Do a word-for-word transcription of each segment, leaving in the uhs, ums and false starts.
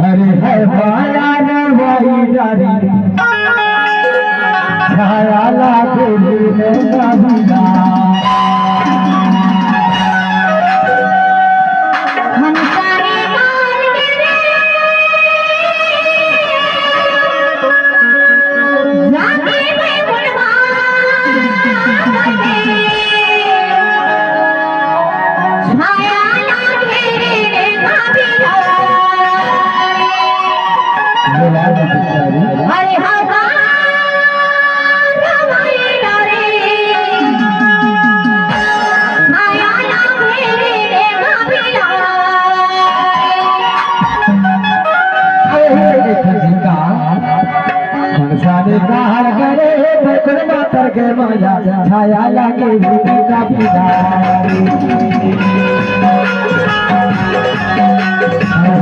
अरे है माया रे माई डारी, छाया लागे रे नबीना। हम सारे मार के रे हंसाने का हर करे, बकुल मातर के माया, छाया लागे भूमि का पिता।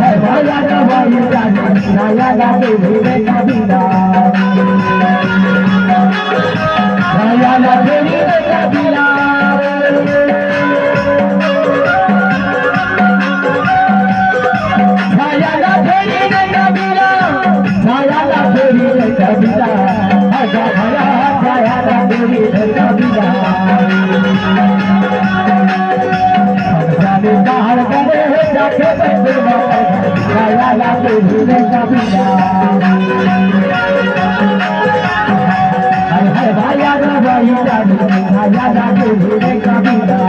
हर माया का भाई जाने, छाया लागे भूमि का पिता। छाया लागे भूमि का पिता। छाया लागे भूमि का पिता। छाया ला फेरी रे कविता, आजा भया, छाया ला फेरी रे कविता। हम जाने बाहर करे जाके बैठे बाहर, छाया ला फेरी रे कविता। हर हर भाया रा भाई जाने, छाया ला फेरी रे कविता।